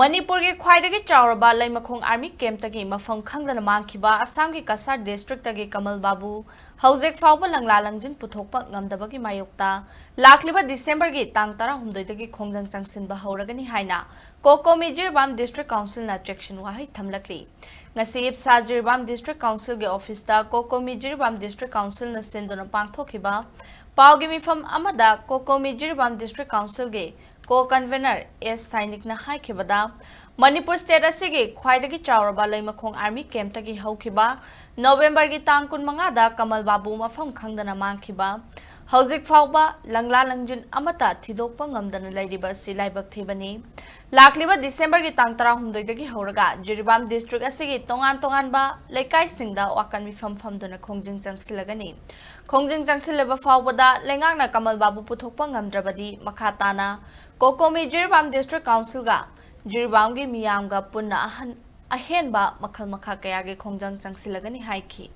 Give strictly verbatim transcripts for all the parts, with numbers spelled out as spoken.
ꯃꯅꯤꯄꯨꯔꯒꯤ ꯈ꯭ꯋꯥꯏꯗꯒꯤ ꯆꯥꯎꯔꯕ ꯂꯩꯃꯈꯣꯡ ꯑꯥꯔꯃꯤ ꯀꯦꯝꯞꯇꯒꯤ ꯃꯐꯝ ꯈꯪꯗꯅ ꯃꯥꯡꯈꯤꯕ ꯑꯁꯥꯝꯒꯤ ꯀꯁꯥꯔ ꯗꯤꯁꯇ꯭ꯔꯤꯛꯇꯒꯤ ꯀꯃꯜ ꯕꯥꯕꯨ ꯍꯧꯖꯤꯛ ꯐꯥꯎꯕ ꯂꯪꯂꯥ ꯂꯪꯖꯤꯟ ꯄꯨꯊꯣꯛꯄ ꯉꯝꯗꯕꯒꯤ ꯃꯥꯌꯣꯛꯇ ꯂꯥꯛꯂꯤꯕ ꯗꯤꯁꯦꯝꯕꯔꯒꯤ ꯇꯥꯡ ꯇꯔꯥꯍꯨꯝꯗꯣꯏꯗꯒꯤ ꯈꯣꯡꯖꯪ ꯆꯪꯁꯤꯟꯕ ꯍꯧꯔꯒꯅꯤ ꯍꯥꯏꯅ ꯀꯣꯀꯣꯃꯤ ꯖꯤꯔꯤꯕꯥꯝ ꯗꯤꯁꯇ꯭ꯔꯤꯛ ꯀꯥꯎꯟꯁꯤꯜꯅ ꯆꯦꯛꯁꯤꯟ ꯋꯥꯍꯩ ꯊꯝꯂꯛꯂꯤ꯫ ꯉꯁꯤ ꯏꯞꯁꯥ ꯖꯤꯔꯤꯕꯥꯝ ꯗꯤꯁꯇ꯭ꯔꯤꯛ ꯀꯥꯎꯟꯁꯤꯜꯒꯤ ꯑꯣꯐꯤꯁꯇ ꯀꯣꯀꯣꯃꯤ ꯖꯤꯔꯤꯕꯥꯝ ꯗꯤꯁꯇ꯭ꯔꯤꯛ ꯀꯥꯎꯟꯁꯤꯜꯅ ꯁꯤꯟꯗꯨꯅ ꯄꯥꯡꯊꯣꯛꯈꯤꯕ ꯄꯥꯎꯒꯤ ꯃꯤꯐꯝ ꯑꯃꯗ ꯀꯣꯀꯣꯃꯤ ꯖꯤꯔꯤꯕꯥꯝ ꯗꯤꯁꯇ꯭ꯔꯤꯛ ꯀꯥꯎꯟꯁꯤꯜꯒꯤ ꯀꯣ ꯀꯟꯚꯦꯅꯔ ꯑꯦꯁ ꯁꯥꯏꯅꯤꯛꯅ ꯍꯥꯏꯈꯤꯕꯗ, ꯃꯅꯤꯄꯨꯔ ꯁ꯭ꯇꯦꯠ ꯑꯁꯤꯒꯤ ꯈ꯭ꯋꯥꯏꯗꯒꯤ ꯆꯥꯎꯔꯕ ꯂꯩꯃꯈꯣꯡ ꯑꯥꯔꯃꯤ ꯀꯦꯝꯞꯇꯒꯤ ꯍꯧꯈꯤꯕ ꯅꯣꯕꯦꯝꯕꯔꯒꯤ ꯇꯥꯡ ꯀꯨꯟꯃꯉꯥꯗ ꯀꯃꯜ ꯕꯥꯕꯨ ꯃꯐꯝ ꯈꯪꯗꯅ ꯃꯥꯡꯈꯤꯕ, ꯍꯧꯖꯤꯛ ꯐꯥꯎꯕ ꯂꯪꯂꯥ ꯂꯪꯖꯤꯟ ꯑꯃꯠꯇ ꯊꯤꯗꯣꯛꯄ ꯉꯝꯗꯅ ꯂꯩꯔꯤꯕ ꯑꯁꯤ ꯂꯥꯏꯕꯛ ꯊꯤꯕꯅꯤ꯫ ꯂꯥꯛꯂꯤꯕ ꯗꯤꯁꯦꯝꯕꯔꯒꯤ ꯇꯥꯡ ꯇꯔꯥꯍꯨꯝꯗꯣꯏꯗꯒꯤ ꯍꯧꯔꯒ ꯖꯤꯔꯤꯕꯥꯝ ꯗꯤꯁꯇ꯭ꯔꯤꯛ ꯑꯁꯤꯒꯤ ꯇꯣꯉꯥꯟ ꯇꯣꯉꯥꯟꯕ ꯂꯩꯀꯥꯏꯁꯤꯡꯗ ꯋꯥꯀꯟ ꯃꯤꯐꯝ ꯐꯝꯗꯨꯅ ꯈꯣꯡꯖꯪ ꯆꯪꯁꯤꯜꯂꯒꯅꯤ꯫ ꯈꯣꯡꯖꯪ ꯆꯪꯁꯤꯜꯂꯕ ꯐꯥꯎꯕꯗ ꯂꯩꯉꯥꯛꯅ ꯀꯃꯜ ꯕꯥꯕꯨ ꯄꯨꯊꯣꯛꯄ ꯉꯝꯗ꯭ꯔꯕꯗꯤ ꯃꯈꯥ ꯇꯥꯅ ꯀꯣꯀꯣꯃꯤ ꯖꯤꯔꯤꯕꯥꯝ ꯗꯤꯁꯇ꯭ꯔꯤꯛ ꯀꯥꯎꯟꯁꯤꯜꯒ ꯖꯤꯔꯤꯕꯥꯝꯒꯤ ꯃꯤꯌꯥꯝꯒ ꯄꯨꯟꯅ ꯑꯍꯟ-, ꯑꯍꯦꯟꯕ ꯃꯈꯜ ꯃꯈꯥ ꯀꯌꯥꯒꯤ ꯈꯣꯡꯖꯪ ꯆꯪꯁꯤꯜꯂꯒꯅꯤ ꯍꯥꯏꯈꯤ꯫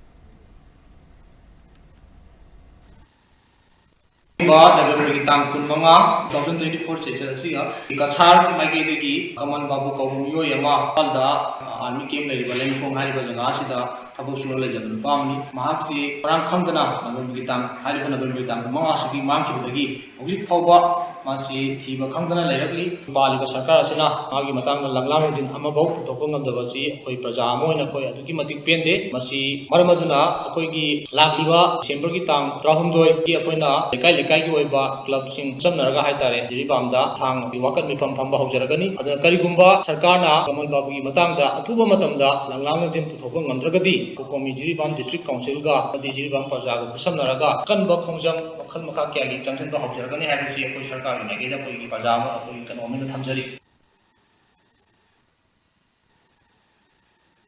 ꯅꯕꯦꯝꯕꯔꯒꯤ ꯇꯥꯡ ꯀꯨꯟꯃꯉꯥ, two thousand twenty four session ꯑꯁꯤꯗ ꯀꯁꯥꯔ ꯃꯥꯏꯀꯩꯗꯒꯤ ꯀꯃꯜ ꯕꯥꯕꯨ ꯀꯧꯕ ꯃꯤꯑꯣꯏ ꯑꯃ ꯏꯝꯐꯥꯜꯗ ꯑꯥꯔꯃꯤ ꯀꯦꯝꯞ ꯂꯩꯔꯤꯕ ꯂꯩꯃꯈꯣꯡ ꯍꯥꯏꯔꯤꯕ ꯖꯒꯥ ꯑꯁꯤꯗ ꯊꯕꯛ ꯁꯨꯔ ꯂꯩꯖꯕ ꯅꯨꯄꯥ ꯑꯃꯅꯤ꯫ ꯃꯍꯥꯛꯁꯤ ꯃꯔꯥꯡ ꯈꯪꯗꯅ ꯅꯕꯦꯝꯕꯔꯒꯤ ꯇꯥꯡ, ꯍꯥꯏꯔꯤꯕ ꯅꯕꯦꯝꯕꯔꯒꯤ ꯇꯥꯡ ꯀꯨꯟꯃꯉꯥ ꯑꯁꯤꯒꯤ ꯃꯥꯡꯈꯤꯕꯗꯒꯤ ꯍꯧꯖꯤꯛ ꯐꯥꯎꯕ ꯃꯥꯁꯤ ꯊꯤꯕ ꯈꯪꯗꯅ ꯂꯩꯔꯛꯂꯤ꯫ ꯄꯥꯜꯂꯤꯕ ꯁꯔꯀꯥꯔ ꯑꯁꯤꯅ ꯃꯥꯒꯤ ꯃꯇꯥꯡꯗ ꯂꯪꯂꯥ ꯂꯪꯖꯤꯟ ꯑꯃꯐꯥꯎ ꯄꯨꯊꯣꯛꯄ ꯉꯝꯗꯕ ꯑꯁꯤ ꯑꯩꯈꯣꯏ ꯄ꯭ꯔꯖꯥ ꯑꯃ ꯑꯣꯏꯅ ꯑꯩꯈꯣꯏ ꯑꯗꯨꯛꯀꯤ ꯃꯇꯤꯛ ꯄꯦꯟꯗꯦ꯫ ꯃꯁꯤ ꯃꯔꯝ ꯑꯗꯨꯅ ꯑꯩꯈꯣꯏꯒꯤ ꯂꯥꯛꯂꯤꯕ ꯗꯤꯁꯦꯝꯕꯔꯒꯤ ꯇꯥꯡ ꯇꯔꯥꯍꯨꯝꯗꯣꯏꯒꯤ ꯑꯩꯈꯣꯏꯅ ꯂꯩꯀꯥꯏ ꯂꯩꯀꯥꯏꯒꯤ ꯑꯣꯏꯕ ꯀ꯭ꯂꯕꯁꯤꯡ ꯈꯨꯠꯁꯝꯅꯔꯒ ꯍꯥꯏꯇꯥꯔꯦ, ꯖꯤꯔꯤꯕꯥꯝꯗ ꯊꯥꯡ ꯋꯥꯀꯠ ꯃꯤꯐꯝ ꯐꯝꯕ ꯍꯧꯖꯔꯒꯅꯤ꯫ ꯑꯗꯨꯅ ꯀꯔꯤꯒꯨꯝꯕ ꯁꯔꯀꯥꯔꯅ ꯀꯃꯜ ꯕꯥꯕꯨꯒꯤ ꯃꯇꯥꯡꯗ ꯑꯊꯨꯕ ꯃꯇꯝꯗ ꯂꯪꯂꯥ ꯂꯪꯖꯤꯟ ꯄꯨꯊꯣꯛꯄ ꯉꯝꯗ꯭ꯔꯒꯗꯤ ꯀꯣꯀꯣꯃꯤ ꯖꯤꯔꯤꯕꯥꯝ ꯗꯤꯁꯇ꯭ꯔꯤꯛ ꯀꯥꯎꯟꯁꯤꯜꯒ ꯑꯃꯗꯤ ꯖꯤꯔꯤꯕꯥꯝ ꯄ꯭ꯔꯖꯥꯒ ꯈꯨꯠꯁꯝꯅꯔꯒ ꯑꯀꯟꯕ ꯈꯣꯡꯖꯪ ꯃꯈꯜ ꯃꯈꯥ ꯀꯌꯥꯒꯤ ꯆꯪꯁꯤꯟꯕ ꯍꯧꯖꯔꯒꯅꯤ ꯍꯥꯏꯕꯁꯤ ꯑꯩꯈꯣꯏ ꯁꯔꯀꯥꯔꯒꯤ ꯃꯥꯏꯀꯩꯗ ꯑꯩꯈꯣꯏꯒꯤ ꯄ꯭ꯔꯖꯥ ꯑꯃ, ꯑꯩꯈꯣꯏꯒꯤ ꯀꯩꯅꯣ ꯑꯃ ꯑꯣꯏꯅ ꯊꯝꯖꯔꯤ꯫